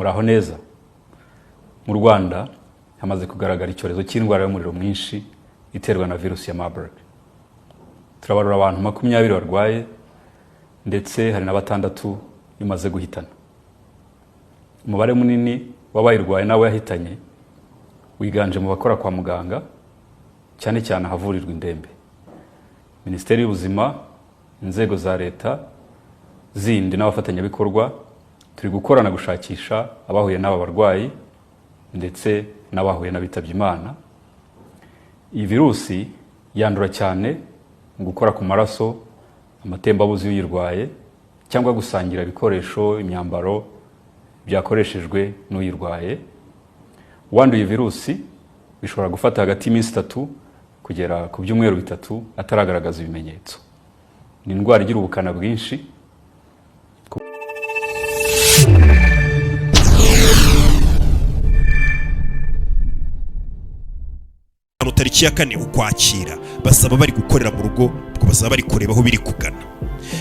Muraho neza. Mu Rwanda hamaze kugaragara icyorezo cy'indwara y'umuriro mwinshi iterwa na virusi ya Marburg. Turabarura abantu 20 barwaye, ndetse hari na 6 bimaze guhitana. Umubare munini w'abayirwaye n'abo yahitanye wiganje mu bakora kwa muganga, cyane cyane ahavurirwa indembe. Minisiteri y'Ubuzima, inzego za leta zindi n'abafatanyabikorwa turi gukorana gushakisha abahuye n'aba barwayi ndetse n'abahuye n'abitabye Imana. Iyi virusi yandura cyane mu gukora ku maraso, amatembabuzi y'uyirwaye, cyangwa gusangira ibikoresho, imyambaro byakoreshejwe n'uyirwaye. Uwanduye virusi bishobora gufata hagati y'iminsi 3 kugera ku byumweru 3 ataragaragaza ibimenyetso. Ni indwara igira ubukana bwinshi. Tariki ya 4 Ukwakira basaba bari gukorera mu rugo, ubwo bazaba bari kureba aho biri kugana.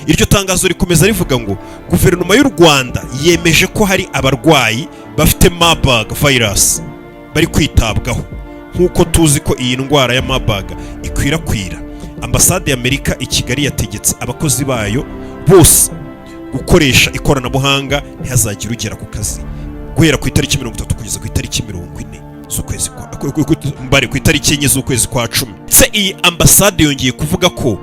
Iryo tangazo rikomeza rivuga ngo guverinoma y'u Rwanda yemeje ko hari abarwayi bafite Marburg virus bari kwitabwaho. Nk'uko tuzi ko iyi ndwara ya Marburg ikwirakwira, ambasade y'Amerika i Kigali yategetse abakozi bayo bose gukoresha ikoranabuhanga, ntihazagire ugera ku kazi guhera ku itariki 30 kugeza ku itariki 40 z'ukwezi kwa mbare ku itariki 4 z'ukwezi kwa 10. Se iyi ambasade yongeye kuvuga ko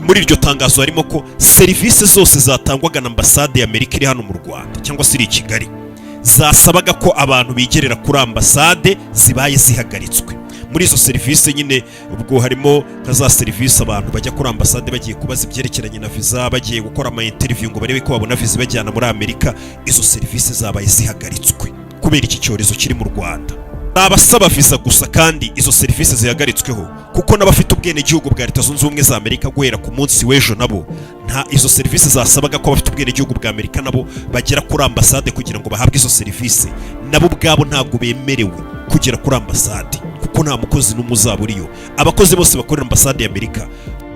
muri iryo tangazo harimo ko serivisi zose zatangwaga na ambasade y'Amerika iri hano mu Rwanda cyangwa se iri i Kigali zasabaga ko abantu bigerera kuri ambasade zibaye zihagaritswe. Muri izo serivisi nyine ubwo harimo nka za serivisi abantu bajya kuri ambasade bagiye kubaza ibyerekeranye na viza, bagiye gukora ama interview ngo barebe ko babona viza ibajyana muri Amerika. Izo serivisi zabaye zihagaritswe kubera iki cyorezo kiri mu Rwanda. Abasaba viza gusa kandi izo serivisi zihagaritsweho, kuko n'abafite ubwenegihugu bwa Leta Zunze Ubumwe za Amerika guhera ku munsi w'ejo nabo nta izo serivisi zasabaga ko abafite ubwenegihugu bwa Amerika nabo bagera kuri ambasade kugira ngo bahabwe izo serivisi, nabo ubwabo ntabwo bemerewe kugera kuri ambasade kuko nta mukozi n'umwe uzaba uriyo. Abakozi bose bakorera ambasade ya Amerika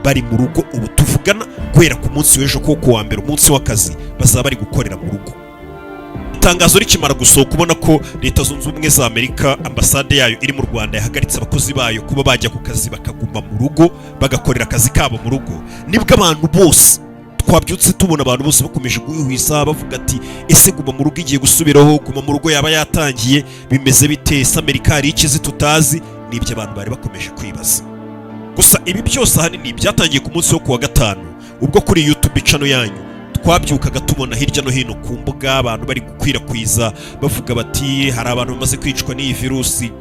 bari mu rugo ubu tuvugana, guhera ku munsi w'ejo, ko kuwa mbere umunsi w'akazi bazaba bari gukorera mu rugo. Itangazo rikimara gusohoka, ubona ko Leta Zunze Ubumwe za Amerika ambasade yayo iri mu Rwanda yahagaritse abakozi bayo kuba bajya ku kazi, bakaguma mu rugo bagakorera akazi kabo mu rugo, nibwo abantu bose twabyutse tubona abantu bose bakomeje guhwihwisa bavuga ati: "Ese guma mu rugo igiye gusubiraho? Guma mu rugo yaba yatangiye? Bimeze bite? Ese Amerika hari ikizi tutazi?" Nibyo abantu bari bakomeje kwibaza. Gusa ibi byose ahanini byatangiye ku munsi wo kuwa gatanu, ubwo kuri YouTube channel yanyu twabyukaga tubona hirya no hino ku mbuga abantu bari gukwirakwiza bavuga bati hari abantu bamaze kwicwa n'iyi virusi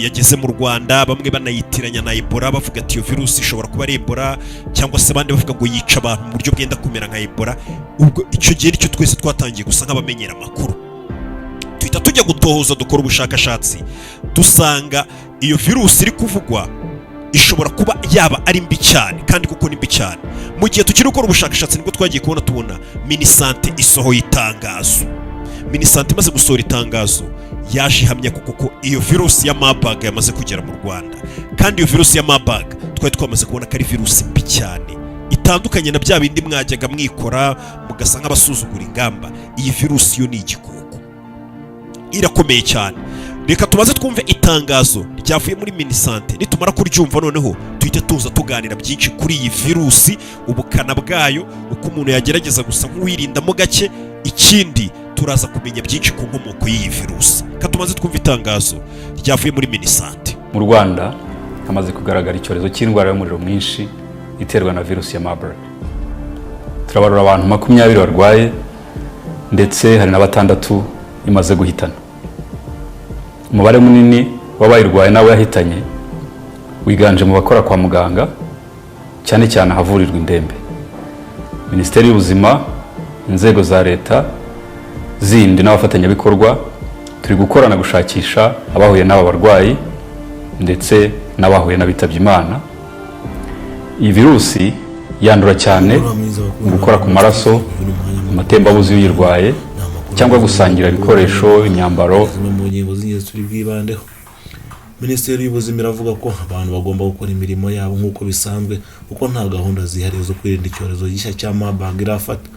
yageze mu Rwanda, bamwe banayitiranya na Ebola, bavuga ati iyo virusi ishobora kuba ari Ebola, cyangwa se abandi bavuga ngo yica abantu mu buryo bwenda kumera nka Ebola. Ubwo icyo gihe nicyo twese twatangiye gusa nk'abamenyera amakuru, tuhita tujya gutohoza, dukora ubushakashatsi, dusanga iyo virusi iri kuvugwa ishobora kuba yaba ari mbi cyane, kandi kuko ni mbi cyane. Mu gihe tukiri gukora ubushakashatsi nibwo twagiye kubona tubona Minisante isohoye itangazo. Minisante imaze gusohora itangazo yaje ihamya ko koko iyo virusi ya Marburg yamaze kugera mu Rwanda, kandi iyo virusi ya Marburg twari twamaze kubona ko ari virusi mbi cyane, itandukanye na bya bindi mwajyaga mwikora mugasa nk'abasuzugura ingamba. Iyi virusi yo ni igikoko, irakomeye cyane. Reka tumaze twumve itangazo ryavuye muri Minisante, nitumara kuryumva noneho tuhite tuza tuganira byinshi kuri iyi virusi, ubukana bwayo, uko umuntu yagerageza gusa nk'uwirindamo gake. Ikindi turaza kumenya byinshi ku nkomoko y'iyi virusi. Reka tumaze twumve itangazo ryavuye muri Minisante. Mu Rwanda hamaze kugaragara icyorezo cy'indwara y'umuriro mwinshi iterwa na virusi ya Marburg. Turabarura abantu 20 barwaye, ndetse hari na 6 imaze guhitana. Umubare munini w'abayirwaye n'abo yahitanye wiganje mu bakora kwa muganga, cyane cyane ahavurirwa indembe. Minisiteri y'Ubuzima, inzego za leta zindi n'abafatanyabikorwa turi gukorana gushakisha abahuye n'aba barwayi ndetse n'abahuye n'abitabye Imana. Iyi virusi yandura cyane mu gukora ku maraso, amatembabuzi y'uyirwaye, cyangwa gusangira ibikoresho, imyambaro. Zimwe mu ngingo z'ingenzi turi bwibandeho: Minisiteri y'Ubuzima iravuga ko abantu bagomba gukora imirimo yabo nk'uko bisanzwe, kuko nta gahunda zihariye zo kwirinda icyorezo gishya cya Marburg irafata.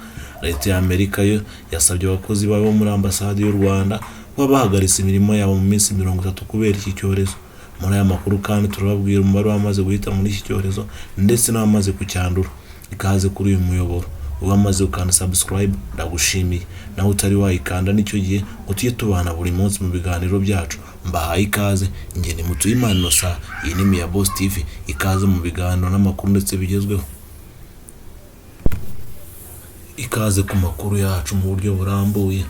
Leta ya Amerika yo yasabye abakozi bayo bo muri ambasade y'u Rwanda kuba bahagaritse imirimo yabo mu minsi 30 kubera iki cyorezo. Muri aya makuru kandi turababwira umubare w'abamaze guhitanwa n'iki cyorezo ndetse n'abamaze kucyandura. Ikaze kuri uyu muyoboro. Wamaze gukanda subscribe, ndagushimiye. Nawe utari wayikanda, nicyo gihe ngo tujye tubana buri munsi mu biganiro byacu. Mbahaye ikaze, njye ni Mutuyimana Innocent, iyi ni Miya Boss TV. Ikaze mu biganiro n'amakuru ndetse bigezweho. Ikaze ku makuru yacu mu buryo burambuye.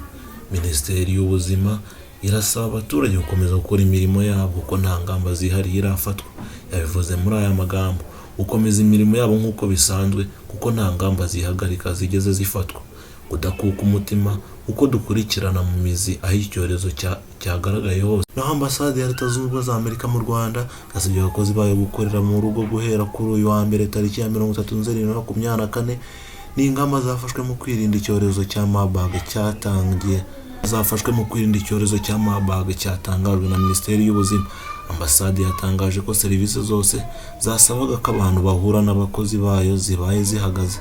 Minisiteri y'Ubuzima irasaba abaturage gukomeza gukora imirimo yabo kuko nta ngamba zihariye irafatwa. Yabivuze muri aya magambo: gukomeza imirimo yabo nk'uko bisanzwe kuko nta ngamba zihagarika zigeze zifatwa, kudakuka umutima kuko dukurikirana mu mizi aho icyorezo cyagaragaye hose. Naho ambasade ya Leta Zunze Ubumwe za Amerika mu Rwanda yasabye abakozi bayo gukorera mu rugo guhera kuri uyu wa mbere tariki ya 30 Nzeri 2024. Ni ingamba zafashwe mu kwirinda icyorezo cya Marburg cyatangiye, zafashwe mu kwirinda icyorezo cya Marburg cyatangajwe na Minisiteri y'Ubuzima. Ambasade yatangaje ko serivisi zose zasabaga ko abantu bahura n'abakozi bayo zibaye zihagaze.